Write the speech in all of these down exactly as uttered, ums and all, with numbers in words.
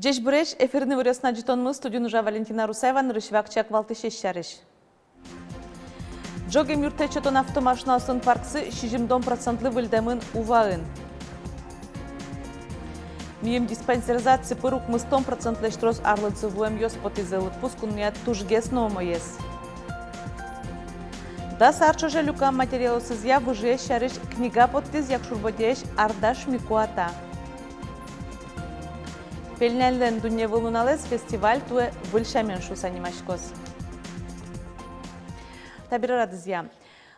Ӟечбуресь! Эфирын «Иворъёс» но ӝытонмы. Студиын ужа Валентина Русаева. Нырысь вакчияк валтӥсез сярысь. Ӝоген юрттэт сётон автомашинаосын парксы сизьымдон процентлы выльдэмын Уваын. Мимала диспансеризаци пыр укмыстон процентлэсь трос арлыдзы вуэмъёс потӥзы. Лыдпус кунмыя тужгес но умоез. Дас ар ӵоже люкам материалъёсызъя выжыез сярысь книга поттӥз Якшур-Бӧдьяысь Ардаш Мику ата. Пельняньлэн дунневыл нуналэз фестиваль туэ выль сямен шуыса нимаськоз. Табере радызъя.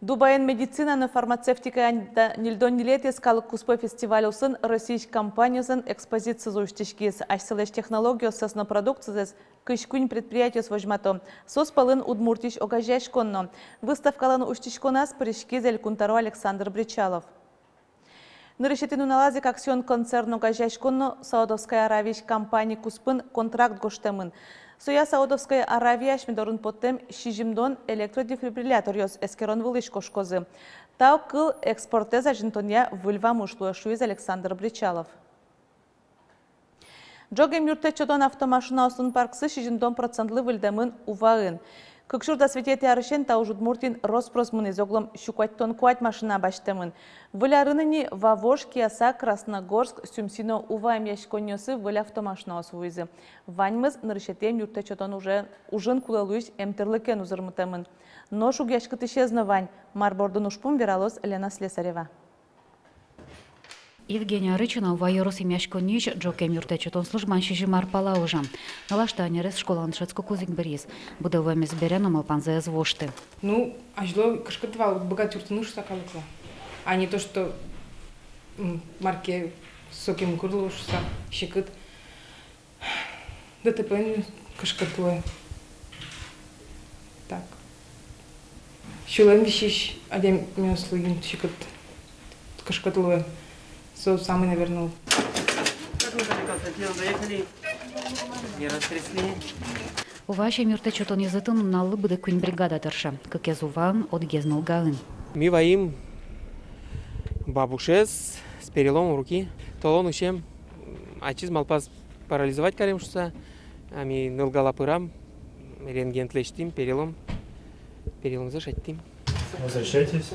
Дубайын медицина но фармацевтикая ньыльдон ньылетӥез калык куспо фестиваль улсын Россиысь компаниослэн экспозицизы усьтӥськиз. Асьсэлэсь технологиоссэс но продукцизэс кызь куинь предприятиос возьмато. Соос пӧлын Удмуртиысь огазеяськон но. Выставкалэн усьтӥськоназ пыриськиз Элькун тӧро Александр Бречалов. Нырысетӥ нуналаз ик «Аксион» концерн огазеяськон но Саудовской Аравиысь компани куспын контракт гожтэмын. Соя Саудовской Аравия асьме дорын поттэм сизьымдон электродефибрилляторъёс эскерон вылысь кошкозы. Та огкыл экспортэз азинтонъя выль вамыш луэ, шуиз Александр Бречалов. Ӝоген юрттэт сётон автомашинаосын парксы сизьымдон процентлы выльдэмын Уваын. Кык сюрс дас витетӥ арысен та уж Удмуртиын рос-прос мынӥз, оглом сю куатьтон куать машина басьтэмын. Выль арын ини Вавож, Кияса, Красногорск, Сюмси но Ува эмъяськонниосы выль автомашинаос вуизы. Ваньмыз нырысетӥ юрттэт сётон уже ужын кулэ луись эмтӥрлыкен узырмытэмын. Нош уг яськытӥсез но вань. Мар бордын ужпум, вералоз Лена Слесарева. Евгения Рычина Ува ёрос эмъяськонниысь ӝоген юрттэт сётон службаын сизьым ар пала ужа. Нылаш та ӧнерез школаын дышетскыкуз ик быръиз. Будэ вуэмез бере но малпанзэ ӧз вошты. Ну, азьло кышкыт вал, быгат юрттыны шуса калыклы. А не то, что, м, мар ке, сокем курлы шуса, секыт. ДТП-ын кышкыт луэ. Так. Сюлэм висись адямиослы ик секыт, кышкыт луэ. Со самый, наверное. Как мы далеко от этого доехали? Не растрясли. Уваысь эмъюрттэт сётон ёзэтын нуналлы быдэ куинь бригада тырше. Кыкез Уваын, одӥгез Нылгаын. Ми ваим бабушез с переломом руки. Толон усем, ачиз малпаз парализовать карем шуса, а ми Нылгала пырам, рентген лэсьтӥм, перелом, переломзэ шедьтӥм. Возвращайтесь.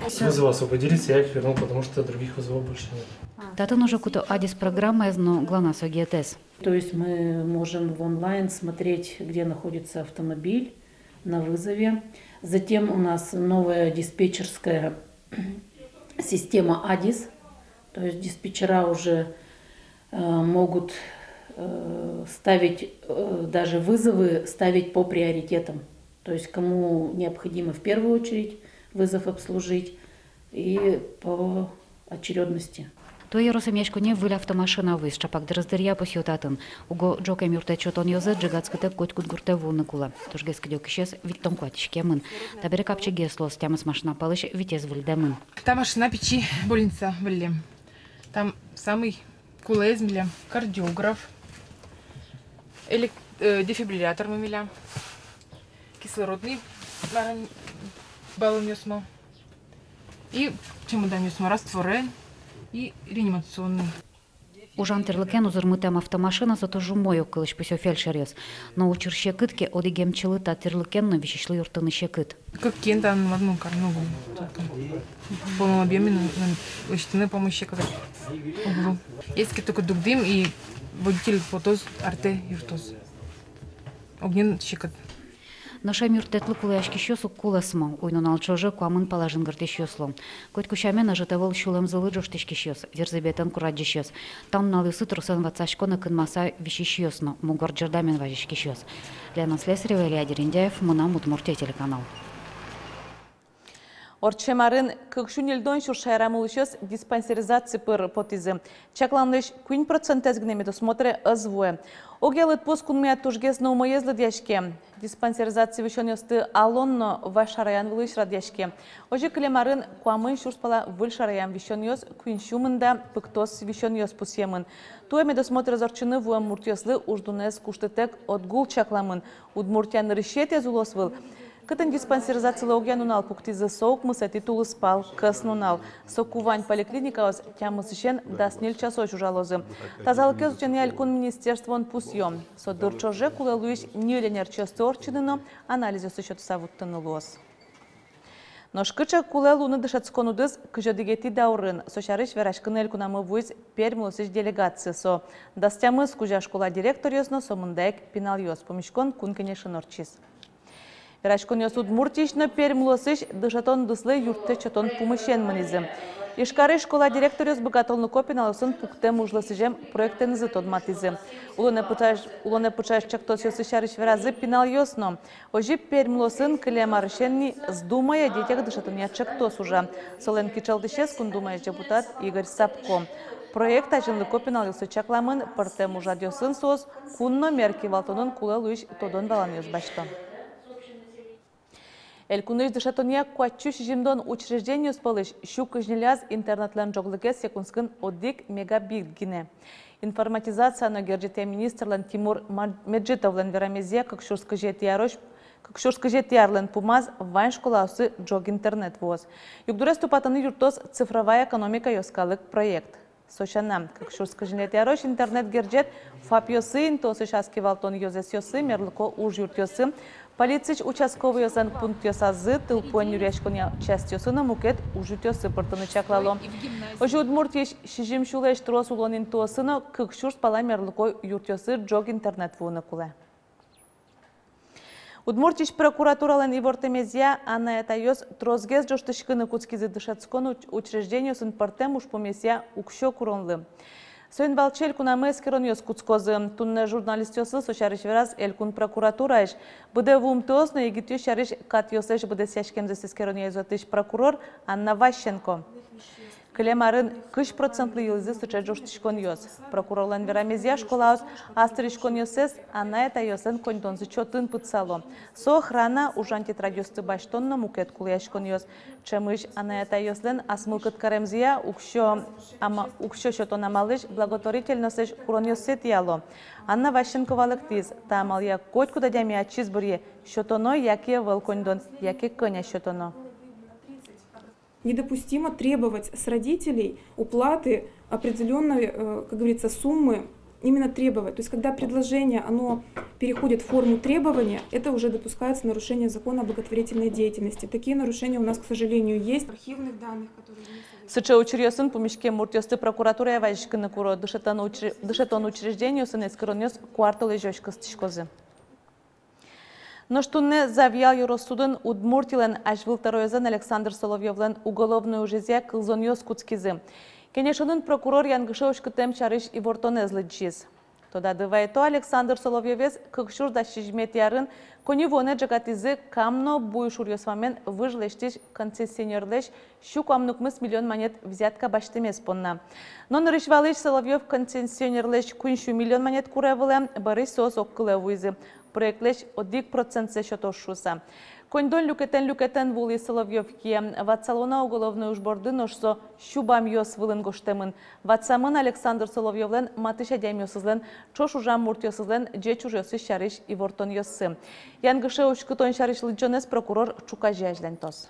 С вызова освободились, я их вернул, потому что других вызовов больше нет. Татын уже куто «Адис» программаез но ГЛОНАСС огетэз. То есть мы можем в онлайн смотреть, где находится автомобиль на вызове. Затем у нас новая диспетчерская система «Адис». То есть диспетчера уже, э, могут, э, ставить, э, даже вызовы ставить по приоритетам. То есть кому необходимо в первую очередь вызов обслужить и по очередности. Туэ ёрос эмъяськонэ выль автомашина вуиз, ӵапак дырыз дыръя пусъё татын. Уго ӝоген юрттэт сётон ёзэт ӝегатскытэк котькуд гуртэ вуыны кулэ. Тужгес кыдёкысез витьтон куать иськемын. Табере капчигес луоз, тямыс машина пӧлысь витез выльдэмын. Та машина пичи больница выллем. Там самый кулэез милям кардиограф, элек-, э, дефибриллятормы милям, кислородный, марым, баллонъёсмы. И чемоданъёсмы растворен, и реанимационный. Ужан тӥрлыкен узырмытэм автомашина со туж умой, огкылысь пусъё фельдшеръёс. Но учыр секыт ке, одӥг эмчилы та тӥрлыкен но висисьлы юрттыны секыт. Кык киен та, ну, ладно, карны уг лу. Только в полном объёме, ну, ну, лэсьтыны помощь секыт уг лу. Если только дугдӥм и водитель потоз, артэ юрттоз. Огнен секыт. Нош эмъюрттэтлы кулэяськисьёс уг кулэсмо. Уй-нунал ӵоже куамын пала жингыртӥсьёс луо. Котьку сямен ӧжыт ӧвӧл сюлэмзылы ӝожтӥськисьёс, вирзӥбетэн курадӟисьёс. Та нуналъёсы тросэн ватсасько но кынмаса висисьёс но, мугор ӟырдамен вазиськисьёс. Лена Слесарева, Илья Дерендяев, «Мынам Удмуртие» телеканал. Ортчем арын кык сю ньыльдон сюрс шаерам улӥсьёс диспансеризаци пыр потӥзы. Чакланлэсь куинь процентэз гинэ медосмотре ӧз вуэ. Огъя лыдпус кунмыя тужгес но умоез лыдъяське. Диспансеризаци висёнъёсты алон но вазь шараян вылысь радъяське. Озьы кылем арын куамын сюрс пала выль шараям висёнъёс, куинь сю мында пыктос висёнъёс пусъемын. Туэ медосмотрез ортчыны вуэм муртъёслы уждунэз куштытэк ӧд гул чакламын. Удмуртия нырысетӥез улос выль Кытын диспансеризацилы огъя нунал пуктӥзы, со укмысэтӥ тулыспал, кӧснунал. Соку вань поликлиникаос тямысысен дас ньыль часозь ужалозы. Тазалыкез утёнъя элькун министерствоын пусъё: со дыр ӵоже кулэ луись ньыль ӧнерчиосты ортчыны но анализъёсты сётыса вуттыны луоз. Нош кыӵе кулэ луыны дышетскон удыс кызь одӥгетӥ даурын, со сярысь вераськыны элькунамы вуиз Пермь улосысь делегация. Со дас тямыс кузя школа директоръёс но сомында ик пиналъёс. Пумиськон Кун Кенешын ортчиз. Вераськонъёс Удмуртиысь но Пермь улосысь дышетон удыслы юрттэт сётон пумысен мынӥзы. Ижкарысь школа директоръёс быгатонлыко пиналъёсын пуктэм ужлы сӥзем проектэнызы тодматӥзы. Улонэ пыӵась, улонэ пыӵась чектосъёссы сярысь веразы пиналъёс но. Озьы Пермь улосын кылем арысен ни «Сдумай о детях» дышетонъя чектос ужа. Солэн кичӧлтӥсез Кун Думаысь депутат Игорь Сапко. Проект азинлыко пиналъёслы чакламын, пӧртэм ужрадъёсын соос кун но мер кивалтонын кулэ луись тодон-валанъёс басьто. Элькунысь дышетонъя куать сю сизьымдон учреждениос пӧлысь сю кызь ньыляз интернетлэн ӝоглыкез секундскын одӥг мегабит гинэ. Информатизация но герӟетъя министрлэн Тимур Ма-, Меджитовлэн верамезъя, кык сюрс кызетӥ арозь, кык сюрс кызетӥ арлэн пумаз вань школаосы ӝог интернет вуоз. Югдурез тупатыны юрттоз «Цифровая экономика» йӧскалык проект. Со сяна, кык сюрс кызетӥ арозь интернет герӟет ФАПъёсы, интыосысь ас кивалтон ёзэсъёсы, мерлыко ужъюртъёсы, полициысь участковойёслэн пунктъёсазы, тылпуэн нюръяськонъя частьёсы но мукет ужъюртъёсы пыртыны чаклало. Озьы Удмуртиысь сизьым сюлэсь трос улон интыосы но кык сюрс пала мерлыко юртъёсы ӝог интернет вуыны кулэ. Удмуртиысь прокуратуралэн ивортэмезъя, анай-атайёс тросгес ӝожтӥськыны кутскизы дышетскон уч-, учреждениосын пӧртэм ужпумъёсъя уксё куронлы. Соин валче элькунамы эскеронъёс кутскозы. Туннэ журналистъёслы со сярысь вераз элькун прокуратураысь быдэ вуымтэос но егитъёс сярысь катъёслэсь быдэсъяськемзэс эскеронъя ёзэтысь прокурор Анна Ващенко. Кылем арын кызь процентлы йылӥзы сыӵе ӝожтӥськонъёс. Прокурорлэн верамезъя, школаос ас тырыськонъёссэс анай-атайёслэн коньдонзы чотын пытсало. Со охрана, ужан тетрадьёсты басьтон но мукет кулэяськонъёс. Ӵемысь анай-атайёслэн ас мылкыд каремзыя уксё ама-, уксё сётон амалысь благотворительностьлэсь куронъёссэ тӥяло. Анна Ващенко валэктӥз: та амалъя котькуд адями ачиз быръе, сётоно яке ӧвӧл коньдон, яке кӧня сётоно. Недопустимо требовать с родителей уплаты определённой, э, как говорится, суммы, именно требовать. То есть, когда предложение, оно переходит в форму требования, это уже допускается нарушение закона о благотворительной деятельности. Такие нарушения у нас, к сожалению, есть. Архивных данных, которые не содержат. Сыӵе учыръёсын пумиськем муртъёсты прокуратурае вазиськыны куро. Дышетон учре-, дышетон учреждениосын эскеронъёс куартолэзёзь кыстӥськозы. Нош туннэ Завьял ёрос судын Удмуртилэн азьвыл тӧроезлэн Александр Соловьёвлэн уголовной ужезъя кылзонъёс кутскизы. Кенешонын прокурор янгыше уськытэм сярысь ивортонэз лыдӟиз. Тодады вайто: Александр Соловьёвез кык сюрс дас сизьыметӥ арын коньывуонэ ӝегатӥзы Кам но Буй шуръёс вамен выж лэсьтӥсь концессионерлэсь сю куамын укмыс миллион манет взятка басьтэмез понна. Но нырысь-валысь Соловьёв концессионерлэсь куинь сю миллион манет куре вылэм, бӧрысь соос огкылэ вуизы, проектлэсь одӥг процентсэ сётоз шуыса. Коньдон люкетэн-люкетэн вуылӥз Соловьёв кие. Ватсало на уголовной уж борды, нош со сю бамъёс вылын гожтэмын. Ватсамын Александр Соловьёвлэн матысь адямиосызлэн, ӵош ужам муртъёсызлэн ӟеч ужъёссы сярысь ивортонъёссы. Янгыше уськытон сярысь лыдӟонэз прокурор ӵуказе азьланьтоз.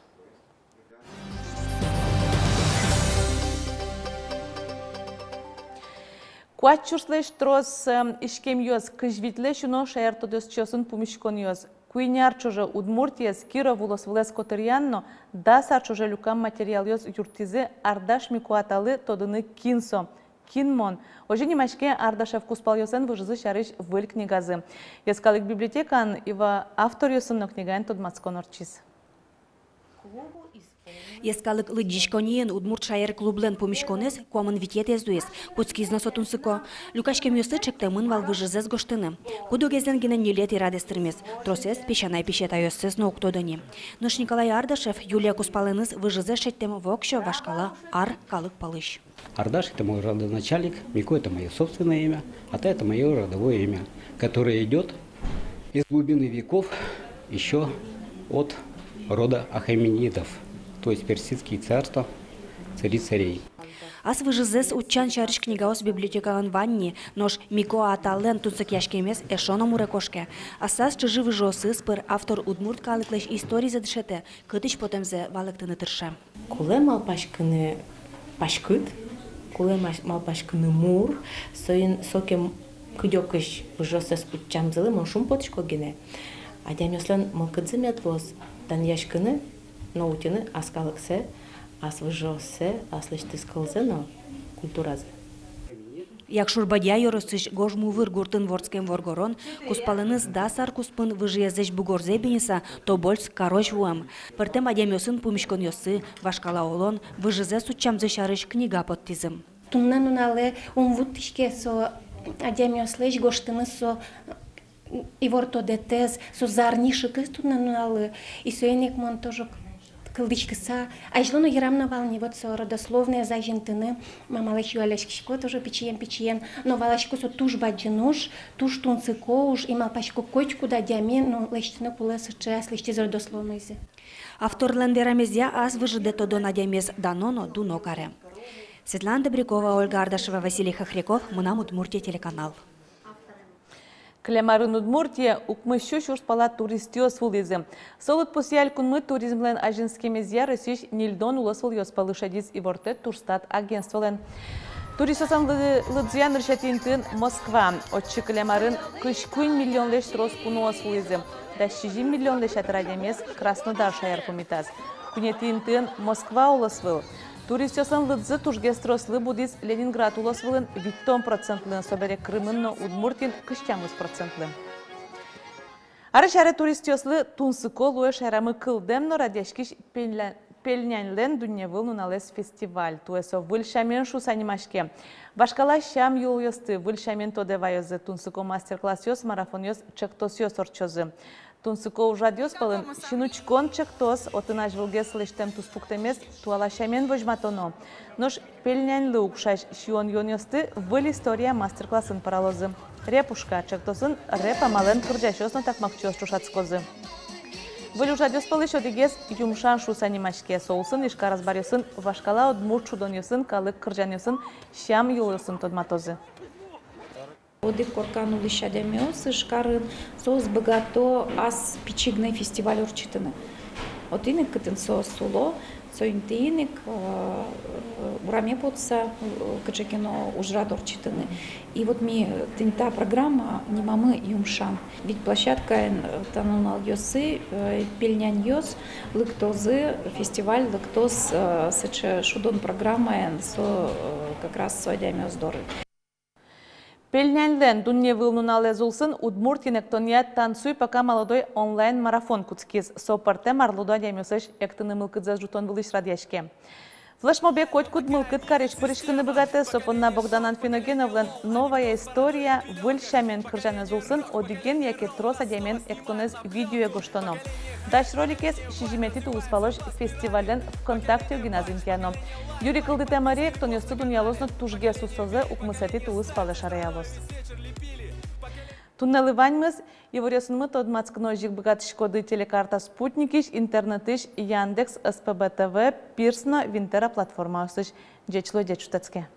Куать сюрслэсь трос, э, иськемъёс, кызь витьлэсь уно шаертодосчиосын пумиськонъёс. Куинь ар ӵоже Удмуртиез Киров улосвылэз котыръян но дас ар ӵоже люкам материалъёс юрттӥзы Ардаш Мико аталы тодыны, кин со, кин мон. Озьы нимаське Ардашев кузпалъёслэн выжызы сярысь выль книгазы. Йӧскалык библиотекаын ива авторъёсын но книгаен тодматскон ортчиз. Йӧскалык лыдӟиськонниын «Удмурт шаер» клублэн пумиськонэз куамын витетӥез луиз. Кутскиз но со тунсыко. Люкаськемъёслы ӵектэмын вал выжызэс гожтыны. Куд-огезлэн гинэ ньылетӥ радыз тырмиз. Тросэз песянай-песятайёссэс но уг тодо ни. Нош Николай Ардашев Юлия кузпалэныз выжызэс шедьтэм воксё вашкала ар калык пӧлысь. Ардаш — это мой родоначальник, Мико — это моё собственное имя, Ата — это моё родовое имя, которое идёт из глубины веков ещё от рода ахеменидов, то есть персидские царства, цари царей. Ас выжызэс утчан сярысь книгаос библиотекаын вань ни, нош Мико аталэн тунсыкъяськемез эшшо но муре кошке. Ассэ чыжы-выжыосыз пыр автор удмурт калыклэсь историзэ дышетэ, кытысь потэмзэ валэктыны тырше. Кулэ малпаськыны паськыт, кулэ мас-, малпаськыны мур, соин сокем кыдёкысь выжыоссэс утчамзылы мон шумпотӥсько гинэ. Адямиослэн мылкыдзы мед луоз данъяськыны но утьыны ас калыксэ, ас выжыоссэ, аслэсьтыз кылзэ но культуразэ. Якшур-Бӧдья ёросысь Гожмувыр гуртын вордскем воргорон кузпалэныз дас ар куспын выжыезлэсь бугорзэ биниса Тобольск карозь вуэм. Пӧртэм адямиосын пумиськонъёссы, вашкала улон, выжызэс утчамзы сярысь книга поттӥзы. Туннэ нуналэ ум вуттӥське со адямиослэсь гожтыны со ивор тодэтэз, со зарни шыкыс туннэ нуналлы. И соин ик мон тоже кылзӥськыса, азьло но йырам но вал ни вот со родословноез азинтыны, мамалэсь юалляськисько тоже пичиен-пичиен, но валасько, со туж бадӟым уж, туж тунсыко уж, и малпасько, котькуд адями но лэсьтыны кулэ сыӵе аслэсьтыз родословноез. Авторлэн верамезъя, ас выжыдэ тодон адямиез дано но дуно каре. Светлана Добрякова, Ольга Ардашева, Василий Хохряков, «Мынам Удмуртие» телеканал. Кылем арын Удмуртие укмыс сю сюрс пала туристъёс вуылӥзы. Со лыдпусъя элькунмы туризмлэн азинскемезъя Россиысь ньыльдон улосвылъёс пӧлы шедиз, иворте Турстат агентстволэн. Туристъёслэн лы-, лыдзыя нырысетӥ интыын Москва. Отчы кылем арын кызь куинь миллионлэсь трос куноос вуылӥзы. Дас сизьым миллионлэсь ятыр адямиез Краснодар шаер пумитаз. Куинетӥ интыын Москва улосвыл. Туристъёслэн лыдзы тужгес трослы будӥз Ленинград улосвылын, витьтон процентлы, собере Крымын но Удмуртиын, кызь тямыс процентлы. Арысь аре туристъёслы тунсыко луэ шаерамы кылдэм но радъяськись пельня-, пельняньлэн дунневыл нуналэз фестиваль. Туэ со «Выль сямен» шуыса нимаське. Вашкала сям-йылолъёсты выль сямен тодэ ваёзы, тунсыко мастер-классъёс, марафонъёс, ӵектосъёс ортчозы. Тунсыко ужрадъёс пӧлын синучкон ӵектос, отын азьвылгес лэсьтэм туспуктэмез туала сямен возьматоно. Нош пельняньлы укшась сиён-юонъёсты «Выль история» мастер-классын пӧралозы. «Репушка» ӵектосын рэп амалэн кырӟасьёс но такмакчиос ӵошатскозы. Выль ужрадъёс пӧлысь одӥгез «Юмшан» шуыса нимаське. Со улсын Ижкар азбаръёсын вашкала удмурт шудонъёсын, калык кырӟанъёсын, сям-йылолъёсын тодматозы. Одӥг коркан улӥсь адямиос Ижкарын, соос быгато ас пичи гинэ фестиваль ортчытыны. Отын ик, кытын соос уло, со интыын ик, э, ураме потыса, э, кыӵе ке но ужрад ортчытыны. И вот ми тӥни та программа нимамы «Юмшан». Вить площадкаын, э, та нуналъёсы, э, пельняньёс лыктозы, фестиваль лыктоз, э, сыӵе шудон программаен, со, э, как раз со адямиос доры. Пельняньлэн дунневыл нуналэз улсын Удмуртиын эктонъя «Танцуй, пока молодой» онлайн-марафон кутскиз. Со пӧртэм арлыдо адямиослэсь эктыны мылкыдзэс ӝутон вылысь радъяське. Флешмобе котькуд мылкыд карись пыриськыны быгатэ. Со понна Богдан Анфиногеновлэн «Новая история», «Выль сямен» кырӟанэз улсын одӥген яке трос адямиен эктонэз видеое гожтоно. Дась роликез сизьыметӥ тулыспалозь фестивальлэн ВКонтакте огиназ интыяно. Юри кылдытэм ӧре эктонъёсты дунъялоз но тужгес усозэ укмысэтӥ тулыспалэ шараялоз. Туннэлы ваньмыз. Иворъёсынмы тодматскыны озьы ик быгатӥськоды «Телекарта» спутникысь, интернетысь, Яндекс, СПБ ТВ, Пирс но Винтера платформаосысь. Ӟеч луэ, ӟеч шутэтске.